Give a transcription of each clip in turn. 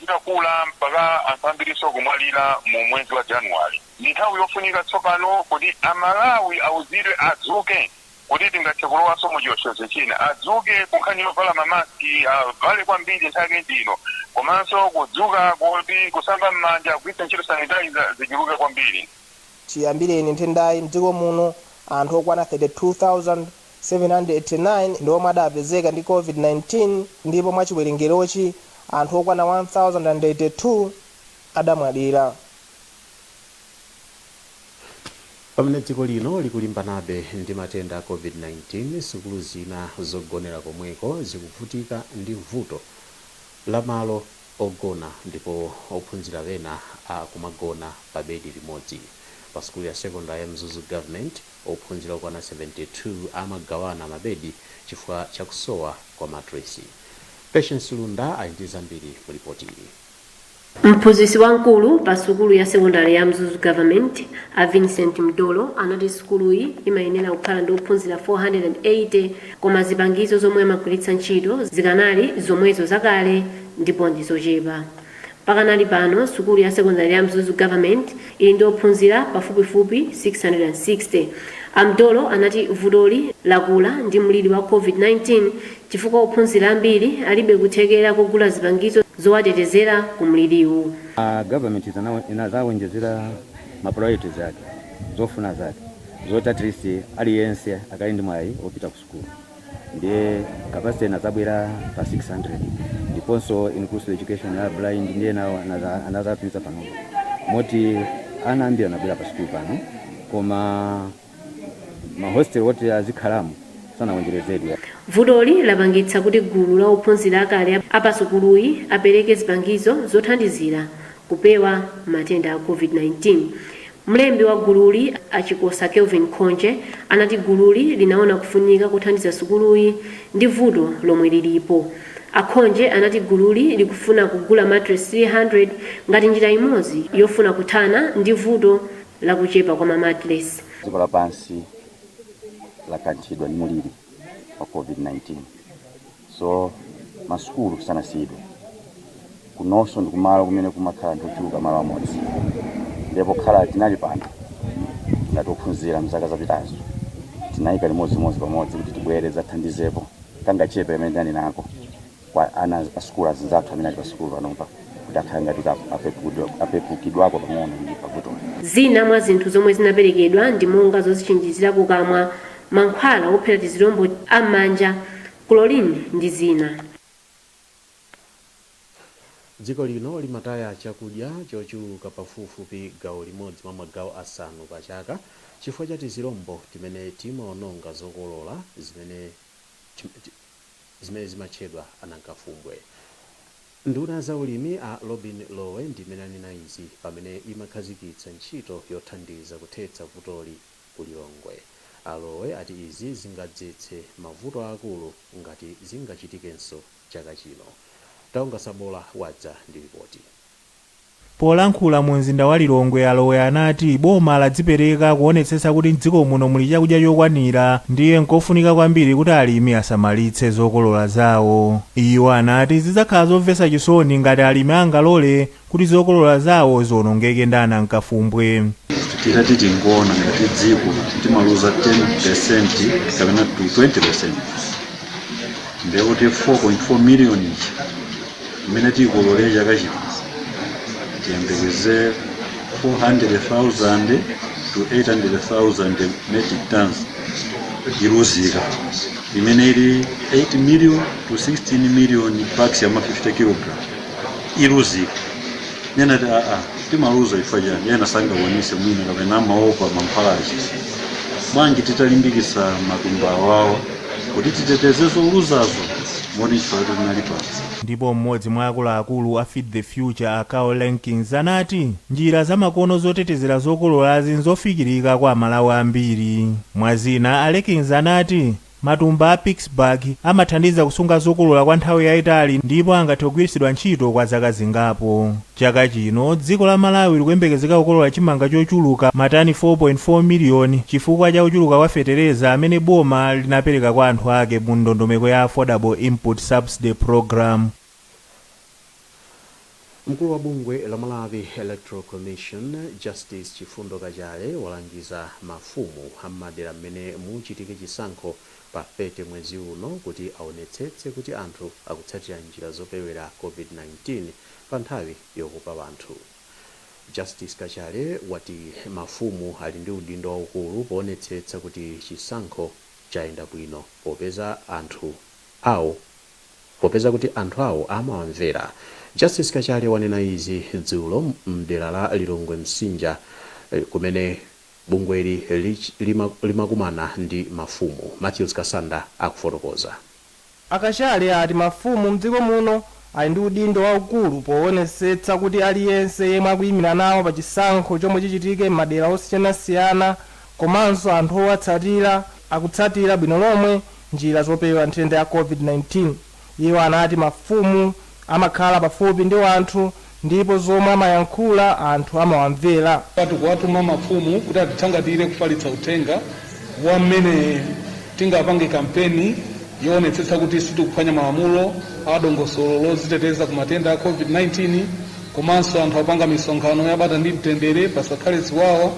chitakula mpaka anthu ambirinso kumwalira mu mwezi wa Januwale. Ndi nthawi yofunika tsopano kuti Amalawi auzidwe, adzuke kuti tingathe kulowanso mu chiopsezo china. Adzuke kunkhani yovala mamaski, avale kwambiri nthawi ndino, komanso kudzuka kuti kusamba m'manja, kugwiritsa ntchito sanitizer zichuluke kwambiri. Chiyambireni nthendayi mdziko muno, anthu okwana 32,789 ndi omwe adapezeka ndi COVID-19, ndipo mwa chiwerengerochi anthu okwana 1,082 adamwalira. Pamene dziko lino likulimbanabe ndi matenda a COVID-19, sukulu zina zogonera komweko zikuvutika ndi vuto la malo ogona ndipo ophunzira ena akumagona pa bedi limodzi. Pa sukulu ya sekondari ya Mzuzu Government, ophunzira okwana 72 amagawana mabedi chifukwa chakusowa kwa matresi. Patience Lunda ali ndi zambiri mu ripoti ili. Mphunzitsi wamkulu pa sukulu ya sekondari ya Mzuzu Government, a Vincent Mdolo, anati sukuluyi imayenera kukhala ndi ophunzira 480, koma zipangizo zomwe amagwiritsa ntchito zikanali zomwezo zakale ndipo ndi zochepa. Pakanali pano, sukulu ya sekondari ya Mzuzu Government ili ndi ophunzira pafupifupi 660. Amdolo anati vutoli lakula ndi mliri wa COVID-19 chifukwa ophunzira ambiri alibe kuthekera kogula zipangizo zowatetezera ku mliriwu. Government inazawonjezera ma priorities ake, zofuna zake zoti at least aliyense akali ndi mwayi wopita ku sukulu, ndiye capacity inazabwera pa 600, ndiponso inclusive education ya blind ndiye nawo anazatumiza panopo, moti ana ambiri anabwera pa sukulu pano, koma mahostel woti azikhalamo sanawonjerezedwe. Vutoli lapangitsa kuti gulu la ophunzira akale apasukuluyi apereke zipangizo zothandizira kupewa matenda a COVID-19. Mlembi wa gululi, Achikosa Kelvin Khonje, anati gululi linaona kufunika kuthandiza sukuluyi ndi vuto lomwe lilipo. Akhonje anati gululi likufuna kugula matress 300 ngati njira imodzi yofuna kuthana ndi vuto lakuchepa kwa mamatress. Dziko lapansi lakanthidwa ndi muliri wa COVID-19, so masukulu sanasiyidwe. Kunonso ndi kumalo kumene kumakhala anthu ochuluka malo amodzi, ndipo khala tinali pano ngati ophunzira mzaka zapitazo, tinayika limodzimodzi pamodzi kuti tibwere zathandizepo kangachepe amene tinali nako kwa ana asukulu azinzathu amene ali pa sukulu panopa, kuti akhale ngati kuti apepukidwako pang'ono ndi pavutoli. Zina mwa zinthu zomwe zinaperekedwa ndi monga zozichinjizira kukamwa, mankhwala ophera tizilombo am'manja, chlorine ndi zina. Dziko lino limataya chakudya chochuluka pafupifupi gawo limodzi mwa magawo asanu pa chaka chifukwa cha tizilombo timene timaononga zokolola zimene zimatchedwa anankafumbwe. Nduna za ulimi a Lobin Lowe ndimene anena izi pamene imakhazikitsa ntchito yothandiza kuthetsa vutoli ku Lilongwe. Alowe ati izi zingadzetse mavuto akulu ngati zingachitikenso chaka chino. Taonga Sabola wadza ndi ripoti. Polankhula mu mzinda wa Lilongwe, Alowe anati boma ladzipereka kuonetsetsa kuti mdziko muno muli chakudya chokwanira, ndiye nkofunika kwambiri kuti alimi asamalitse zokolola zawo. Iwo anati zidzakhala zomvetsa chisoni ngati alimi angalole kuti zokolola zawo ziwonongeke ndi anankafumbwe. Titati tingoona ngati dziko timaluza 10% kapena to 20%, ndekuti 4.4 million ichi imene tiyikolole chaka chino, tiyembekeze 400,000 to 800,000 metric tons iluzika, imene ili 8 million to 16 million packs ya ma 50 kg iluzika. Nena ti aa, timaluza chifukwa chani? Ena sangakwanise mwina kapena maopa mankhwalachi. Bwanji titalimbikisa matumba awawa kuti titeteze zoluzazo? Moti chifukwa tinali pano. Ndipo mmodzi mwa akuluakulu a Feed the Future, a Carl Lankins, anati njira zamakono zotetezera zokololazi nzofikirika kwa Amalawi ambiri. Mwazina, a Lankins anati matumba a Pyx bag amathandiza kusunga zokolola kwa nthawi yayitali ndipo angathe kugwiritsidwa ntchito kwa zaka zingapo. Chaka chino dziko la Malawi likuyembekezeka kukolola chimanga chochuluka matani 4.4 miliyoni chifukwa cha kuchuluka kwa fetereza amene boma linapereka kwa anthu ake mu ndondomeko ya Affordable Input Subsidy Program. Mkulu wa bungwe la Malawi Electoral Commission, Justice Chifundo Kachale, walangiza mafumu ammadera mmene muchitike chisankho pa 30 mwezi uno kuti aonetsetse kuti anthu akutsatira njira zopewera COVID-19 pa nthawi yokopa anthu. Justice Kachale wati mafumu ali ndi udindo waukulu poonetsetsa kuti chisankho chayenda bwino, popeza kuti anthu awo amawamvera. Justice Kachale wanena izi dzulo mdera la Lilongwe Msinja, kumene bungweli limakumana ndi mafumu. Matthews Kasanda akufotokoza. Akachale ati mafumu mdziko muno ali ndi udindo waukulu poonetsetsa kuti aliyense yemwe akuyimira nawo pa chisankho chomwe chichitike m'madera osiyanasiyana komanso anthu owatsatira akutsatira bwino lomwe njira zopewa nthenda ya COVID-19. Iwo anati mafumu amakhala pafupi ndi anthu ndipo zomwe amayankhula anthu amawamvera. Tikuwatuma mafumu kuti atithangatire kufalitsa uthenga wa mmene tingapange kampeni yoonetsetsa kuti sitikuphwanya malamulo a dongosolo loziteteza ku matenda a COVID-19, komanso anthu apanga misonkhano yabata ndi mtendere, pasakhale ziwawa,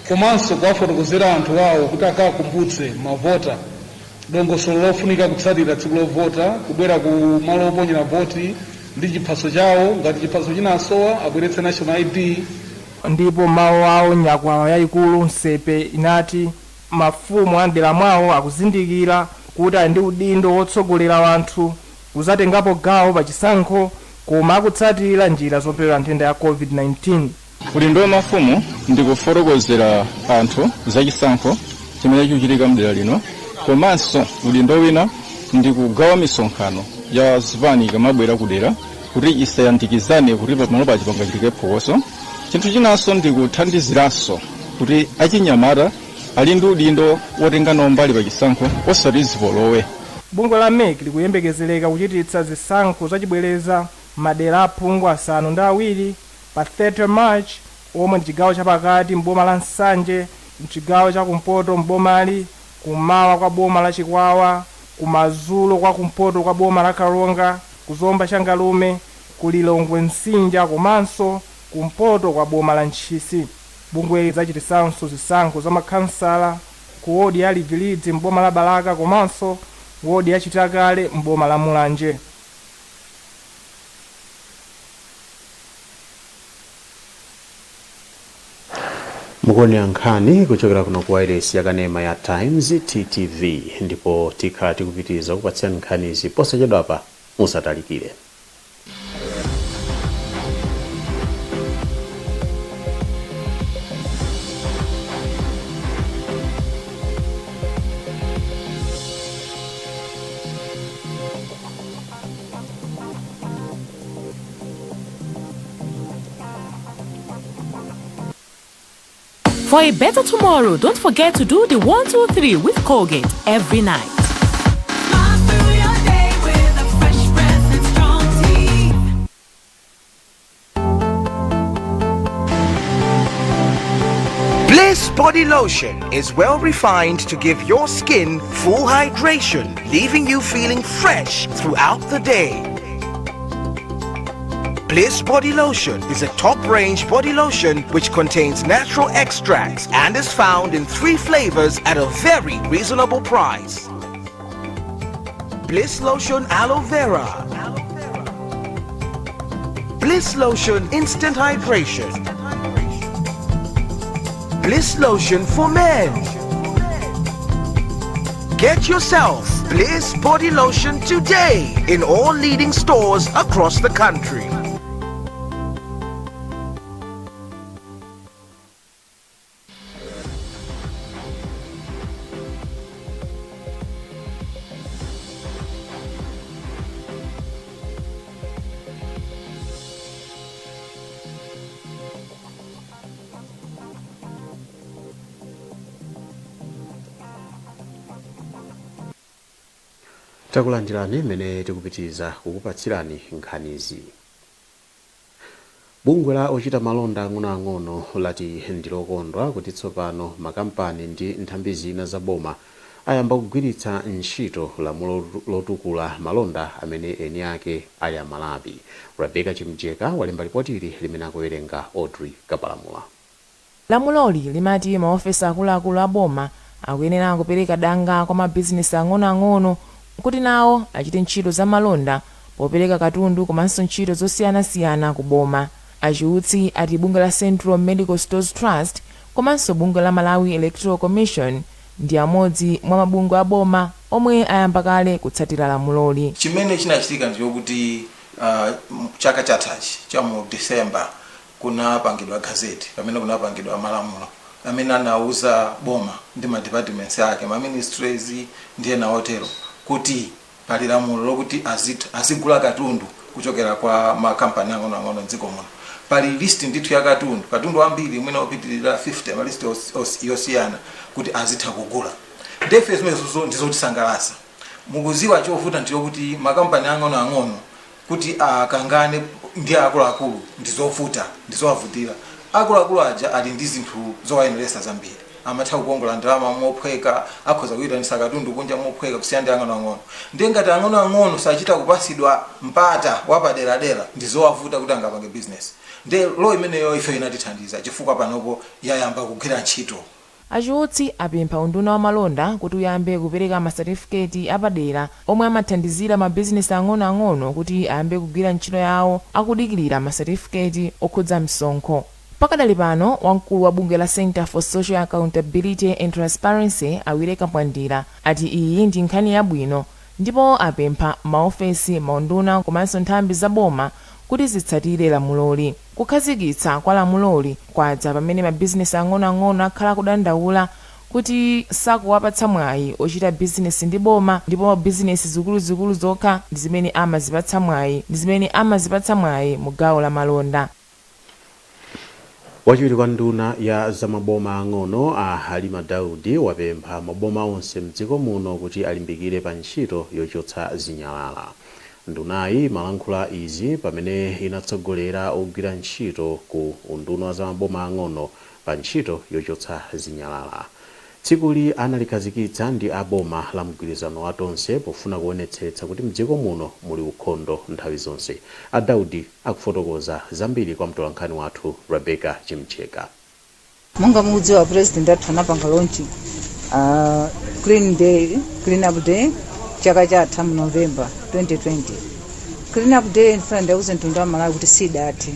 komanso kuwafotokozera anthu awo kuti akakumbutse mavota dongosolo lofunika kutsatira tsiku lovota, kubwera ku malo oponyera voti ndi chiphaso chawo. Ngati chiphaso chinasowa, abweretse national ID. Ndipo mawu awo, nyakwawa yayikulu Nsepe inati mafumu a mdera mwawo akuzindikira kuti ali ndi udindo wotsogolera anthu kuzatengapo gawo pa chisankho, koma akutsatira njira zopewera nthenda ya COVID-19. Udindo wa mafumu ndi kufotokozera anthu zachisankho chimene chikuchitika mdera lino, komanso udindo wina ndi kugawa misonkhano ya zipani ikamabwera kudera kuti isayandikizane, kuti pamalo pachi pangachitike phokoso. Chinthu chinanso ndi kuthandiziranso kuti achinyamata ali ndi udindo wotenga nawo mbali pa chisankho, osati zipolowe. Bungwe la MEC likuyembekezereka kuchititsa zisankho zachibwereza madera aphungu 7 pa 30 March, omwe ndi chigawo chapakati mboma la Nsanje, mchigawo chakumpoto mbomali, kummawa kwa boma la Chikwawa, kumadzulo kwa kumpoto kwa boma la Karonga, kuzomba Changalume, ku Lilongwe Msinja komanso kumpoto kwa boma la Ntchisi. Bungwe lidzachitisanso zisankho za makhansala ku wodi ya Livilidzi mboma la Balaka komanso wodi ya Chitakale mboma la Mulanje. Mukuonera nkhani kuchokera kuno ku wireless yakanema ya Times TTV, ndipo tikhala tikupitiriza kupatsirani nkhanizi posachedwapa. Musatalikire. For a better tomorrow, don't forget to do the 1, 2, 3 with Colgate every night. Smile through your day with a fresh breath and strong teeth. Bliss Body Lotion is well refined to give your skin full hydration, leaving you feeling fresh throughout the day. Bliss Body Lotion is a top-range body lotion which contains natural extracts and is found in 3 flavors at a very reasonable price. Bliss Lotion Aloe Vera, Bliss Lotion Instant Hydration, Bliss Lotion for Men. Get yourself Bliss Body Lotion today in all leading stores across the country. Takulandirani mmene tikupitiriza kukupatsirani nkhanizi. Bungwe la ochita malonda ang'onoang'ono lati ndilokondwa kuti tsopano makampani ndi nthambi zina za boma Ayamba kugwiritsa ntchito lamulo lotukula malonda amene eni ake ali Amalawi. Rebecca Chimjeka walemba ripotili limene akuwerenga Audrey Kapalamula. Lamuloli limati maofesi akuluakulu a boma akuyenera kupereka danga kwa mabizinesi ang'onoang'ono kuti nawo achite ntchito za malonda popereka katundu komanso ntchito zosiyanasiyana ku boma. Achiutsi ati bungwe la Central Medical Stores Trust komanso bungwe la Malawi Electoral Commission ndi amodzi mwa mabungwe a boma omwe ayamba kale kutsatira lamuloli. Chimene chinachitika ndichokuti chaka chathachi cha mu December kunapangidwa gazette, pamene kunapangidwa malamulo amene anauza boma ndi ma departments ake, ma ministries ndi ena otero, kuti pali lamulo lokuti azigula katundu kuchokera kwa makampani ang'onoang'ono mdziko muno. Pali list ndithu ya katundu ambiri, mwina opitirira 50, ma list yosiyana kuti azitha kugula. Ndefe zimenezo ndizotisangalatsa. Mukuziwa, chovuta ndiyokuti makampani ang'onoang'ono kuti akangane ndi akuluakulu ndizovuta, ndizowavutira. Akuluakulu aja ali ndi zinthu zowayeneresa zambiri, amatha kukongola ndalama mophweka, akhoza kuyitanisa katundu kunja mophweka kusiyana ndi ang'onoang'ono. Ndiye ngati ang'onoang'ono sachita kupasidwa mpata wapaderadera, ndizowavuta kuti angapange business. Ndiye law imeneyo ife inatithandiza chifukwa panopo yayamba kugwira ntchito. Achiutsi apempha unduna wa malonda kuti uyambe kupereka masatifiketi apadera omwe amathandizira mabizinesi ang'onoang'ono kuti ayambe kugwira ntchito yawo akudikirira masatifiketi okhudza msonkho. Pakadali pano, wamkulu wa bungwe la Center for Social Accountability and Transparency, Awire Kapwandira, ati iyi ndi nkhani yabwino ndipo apempha maofesi, maunduna komanso nthambi za boma kuti zitsatire lamuloli. Kukhazikitsa kwa lamuloli kwadza pamene mabizinesi ang'onoang'ono akhala kudandaula kuti sakuwapatsa mwayi ochita bizinesi ndi boma, ndipo bizinesi zikuluzikulu zokha ndi zimene amazipatsa mwayi mu gawo la malonda. Wachiwiri kwa nduna ya zamaboma ang'ono a Halima Daudi wapempha maboma onse mdziko muno kuti alimbikire pa ntchito yochotsa zinyalala. Ndunayi imalankhula izi pamene inatsogolera ogwira ntchito ku unduna wa zamaboma ang'ono pa ntchito yochotsa zinyalala. Tsikuli analikhazikitsa ndi a boma la mgwirizano wa Tonse pofuna kuonetsetsa kuti mdziko muno muli ukhondo nthawi zonse. A Daudi akufotokoza zambiri kwa mtolankhani wathu Rebecca Chimcheka. Monga mukudziwa, President athu anapanga launch clean day, clean up day chaka chatha mu November 2020. Clean up day, ndifuna ndiauze mtundu wa Malawi kuti sidathe,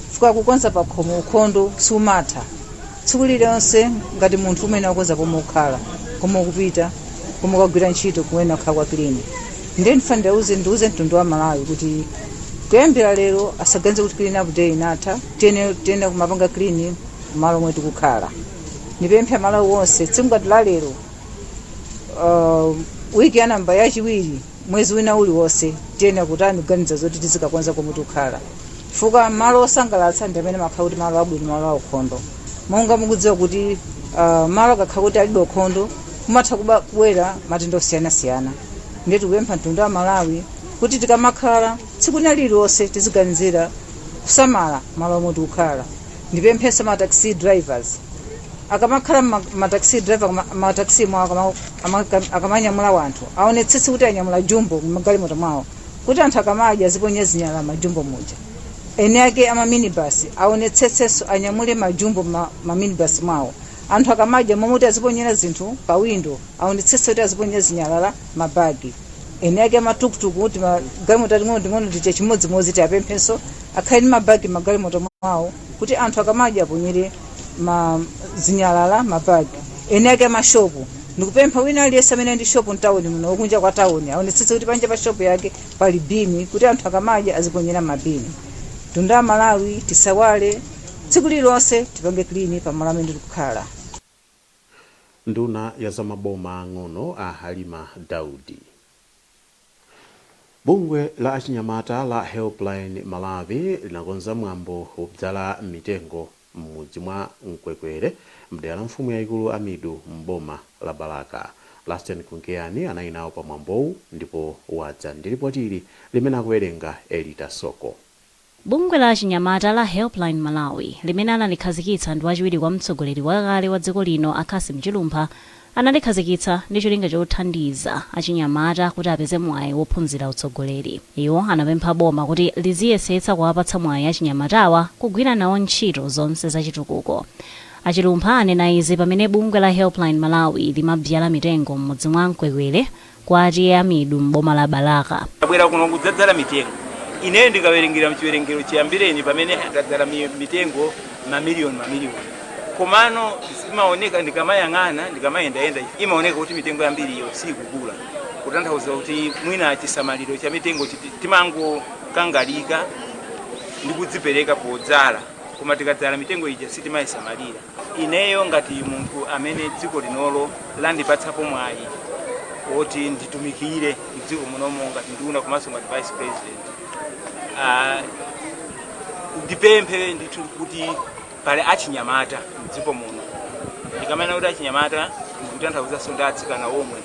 chifukwa kukonza pakhomo ukhondo sumatha. Tsiku lililonse ngati munthu umene wakonza pomwe ukhala, komwe ukupita, komwe ukagwira ntchito, kumene ukhala kwa clean. Ndiye ndifuna ndiuze mtundu wa Malawi kuti kuyambira lero asaganize kuti clean up day inatha. Tiyene kumapanga clean malo omwe tikukhala. Ndipemphe Malawi wonse, tsiku ngati la lero, wiki ya namba yachiwiri mwezi wina uliwonse, tiyene kutani, kuganiza zoti tizikakonza komwe tikukhala, chifukwa malo osangalatsa ndi amene makhala kuti malo abwino, malo aukhondo. Monga mukudziwa kuti malo akakhala kuti alibe ukhondo, kumatha kubwera matenda osiyanasiyana. Ndiye tikupempha mtundu wa Malawi kuti tikamakhala tsiku lina lililonse tiziganizira kusamala malo omwe tikukhala. Ndipemphenso ma taxi drivers, akamakhala ma taxi driver, ma taxi mwawo, akamanyamula wanthu, aonetsetse kuti anyamula jumbo mmagalimoto mwawo, kuti anthu akamadya aziponya zinyalala majumbo muja. Ene ake ama minibus aonetsetsenso anyamule majumbo ma minibus mwawo. Anthu akamadya, momwe kuti aziponyera zinthu pa window, aonetsetse kuti aziponyera zinyalala mabagi. Ene ake amatukutuku, kuti magalimoto ating'ono ting'ono tija, chimodzimodzi, tiapemphenso akhale ndi mabagi magalimoto mwawo, kuti anthu akamadya aponyere ma zinyalala mabagi. Ene ake amashopu, ndikupempha wina aliyense amene ndi shopu mtawuni muno, kunja kwa tawuni, aonetsetse kuti panja pa shopu yake pali bini, kuti anthu akamadya aziponyera mabini. Mtundu wa Malawi, tisawale, tsiku lililonse tipange clean pamalo amene tikukhala. Nduna ya zamaboma ang'ono a Halima Daudi. Bungwe la achinyamata la Helpline Malawi linakonza mwambo wodzala mitengo m'mudzi mwa Mkwekwere, mdera la mfumu yayikulu Amidu, m'boma la Balaka. Lasten Kunkeyani anali nawo pa mwambowu ndipo wadza ndi ripoti limene akuwerenga Elita Soko. Bungwe la achinyamata la Helpline Malawi, limene analikhazikitsa ndi wachiwiri kwa mtsogoleri wakale wa dziko lino a Cassim Chilumpha, Analikhazikitsa ndi cholinga chothandiza achinyamata kuti apeze mwayi wophunzira utsogoleri. Iwo anapempha boma kuti liziyesetsa kuwapatsa mwayi achinyamatawa kugwira nawo ntchito zonse zachitukuko. A Chilumpha anena izi pamene bungwe la Helpline Malawi limabzala mitengo m'mudzi mwa Mkwekwere kwa T/A Amidu m'boma la Balaka. Tabwera kuno kudzadzala mitengo. Ineyo ndikawerengera mchiwerengero chiyambireni pamene tadzala mitengo mamiliyoni mamiliyoni, komano zimaoneka ndikamayang'ana, ndikamayendayenda, imaoneka kuti mitengo yambiri iyo sikukula, kutanthauza kuti mwina chisamaliro cha mitengo timangokangalika ndi kudzipereka podzala, koma tikadzala mitengo ija sitimayisamalira. Ineyo ngati munthu amene dziko linolo landipatsapo mwayi woti nditumikire mdziko munomo ngati nduna komanso ngati vice president, ndipemphe ndithu kuti pali achinyamata mdziko muno. Ndikamanena kuti achinyamata, ndikutanthauzanso ndi atsikana omwe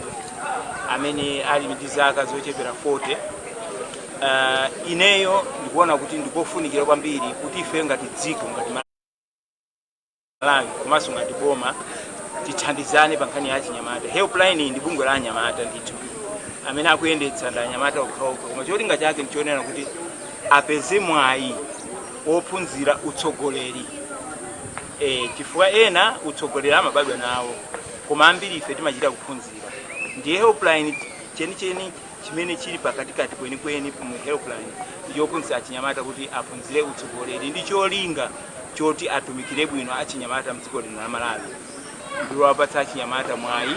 amene ali ndi zaka zochepera 40. Ineyo ndikuona kuti ndikofunikira kwambiri kuti ife ngati dziko, ngati Malawi komanso ngati boma, tithandizane pa nkhani ya achinyamata. Helpline iyi ndi bungwe la anyamata ndithu, amene akuyendetsa ndi anyamata okhaokha, koma cholinga chake ndichonena kuti apeze mwayi wophunzira utsogoleri, chifukwa ena utsogoleri amabadwa nawo, koma ambiri ife timachita kuphunzira. Ndiye Helpline, chenicheni chimene chili pakatikati kwenikweni mu Helpline ndi chophunzitsa achinyamata kuti aphunzire utsogoleri ndi cholinga choti atumikire bwino achinyamata mdziko lino la Malawi, ndiwapatsa achinyamata mwayi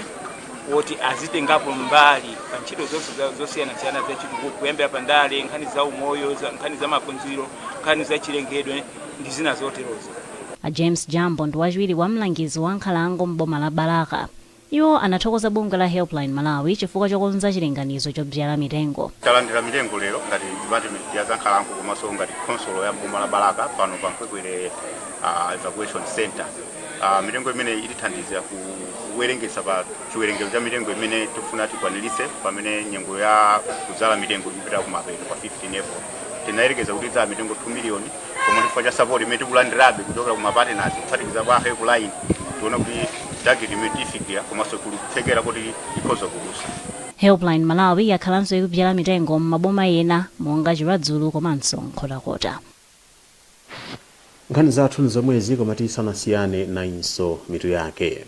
woti azitengapo mbali pa ntchito zonse zosiyanasiyana za chitukuko, kuyambira pa ndale, nkhani za umoyo, nkhani za maphunziro, nkhani za chilengedwe ndi zina zoterozo. A James Jambo ndi wachiwiri wa mlangizi wa nkhalango m'boma la Balaka. Iwo anathokoza bungwe la Helpline Malawi chifukwa chokonza chilinganizo chobzala mitengo. Talandira mitengo lero ngati department ya zankhalango komanso ngati khonsolo ya boma la Balaka pano pa Mkwekwere evacuation center. Mitengo imene itithandizira kuwerengesa pa chiwerengero cha mitengo imene tikufuna tikwaniritse pamene nyengo ya kudzala mitengo ikupita kumapeto pa 15 April. Tinayerekeza kuti tidzala mitengo 2 million, koma chifukwa cha support imene tikulandirabe kuchokera ku mapartners kuphatikiza kwa Helpline, tiona kuti target imene tifikira komanso kuli kuthekera kuti ikhoza kudutsa. Helpline Malawi yakhalanso ikubzala mitengo m'maboma ena monga Chiradzulu komanso Nkhotakota. Nkhani zathu nzomwezi, koma tisanasiyane nayinso mitu yake.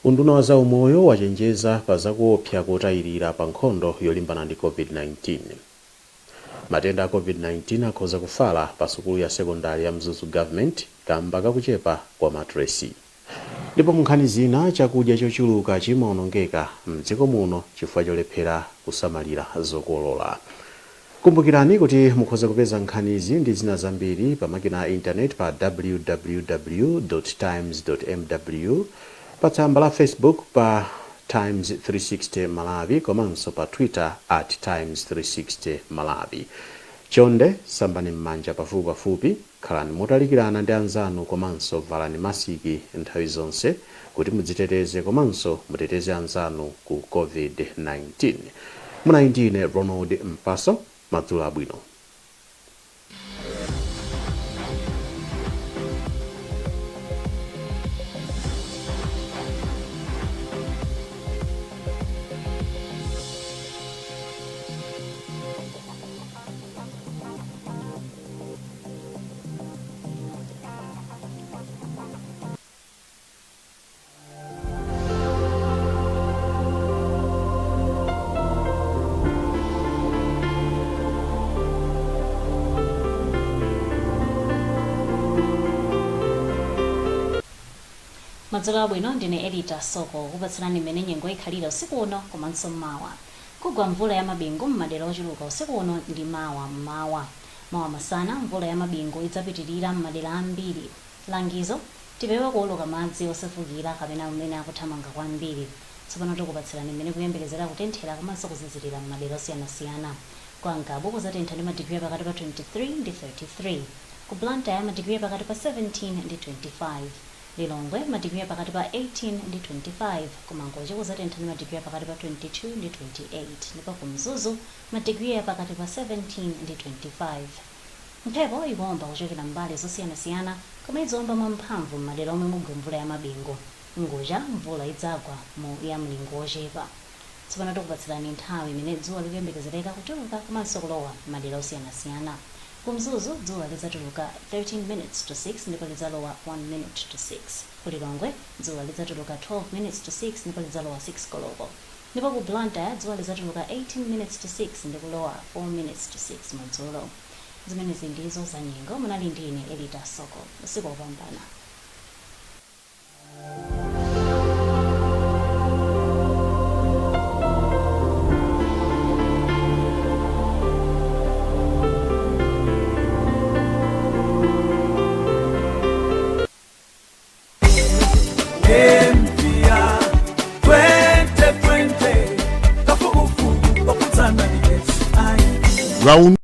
Unduna wa zaumoyo wachenjeza pa zakuopsa kotayirira pa nkhondo yolimbana ndi COVID-19. Matenda a COVID-19 akhoza kufala pa sukulu ya sekondari ya Mzuzu Government kamba kakuchepa kwa matresi. Ndipo mu nkhani zina, chakudya chochuluka chimaonongeka mdziko muno chifukwa cholephera kusamalira zokolola. Kumbukirani kuti mukhoza kupeza nkhanizi ndi zina zambiri pa makina a intaneti pa www.times.mw, pa tsamba la Facebook pa Times 360 Malawi komanso pa Twitter @Times360Malawi. Chonde sambani m'manja pafupipafupi, khalani motalikirana ndi anzanu komanso valani masiki nthawi zonse kuti mudziteteze komanso muteteze anzanu ku COVID-19. Munali ndi ine Ronald Mpaso, madzulo abwino. Madzulo abwino, ndine Elita Soko kupatsirani mmene nyengo ikhalira usiku uno komanso mawa. Kugwa mvula ya mabingu m'madera ochuluka usiku uno ndi mawa mmawa. Mawa masana mvula ya mabingu idzapitirira m'madera ambiri. Langizo: Tipewe kuwoloka madzi osefukira kapena amene akuthamanga kwambiri. Tsopano tikupatsirani mmene kuyembekezera kutenthera komanso kuzizirira m'madera osiyanasiyana. Kwa Ngabu kuzatentha ndi madigiri apakati pa 23 ndi 33. Ku Blantyre madigiri apakati pa 17 ndi 25. Lilongwe madigiri apakati pa 18 ndi 25. Ku Mangochi kuzatentha ndi madigiri apakati pa 22 ndi 28 ndipo ku Mzuzu madigiri apakati pa 17 ndi 25. Mphepo ikuomba kuchokera mbali zosiyanasiyana koma idziomba mwamphamvu m'madera omwe mugwe mvula ya mabingu. Nguja mvula idzagwa mu ya mlingo wochepa. Tsopano tikupatsirani nthawi imene dzuwa likuyembekezereka kutuluka komanso kulowa madera osiyanasiyana. Ku Mzuzu dzuwa lidzatuluka 13 minutes to 6 ndipo lidzalowa 1 minute to 6. Ku Lilongwe dzuwa lidzatuluka 12 minutes to 6 ndipo lidzalowa 6 koloko. Ndipo ku Blantyre dzuwa lidzatuluka 18 minutes to 6 ndi kulowa 4 minutes to 6 madzulo. Zimenezi ndizo za nyengo. Munali ndi ine, Elita Soko. Usiku wopambana. MVA 2020 kafukufuku okhudzana ndi HI. Round.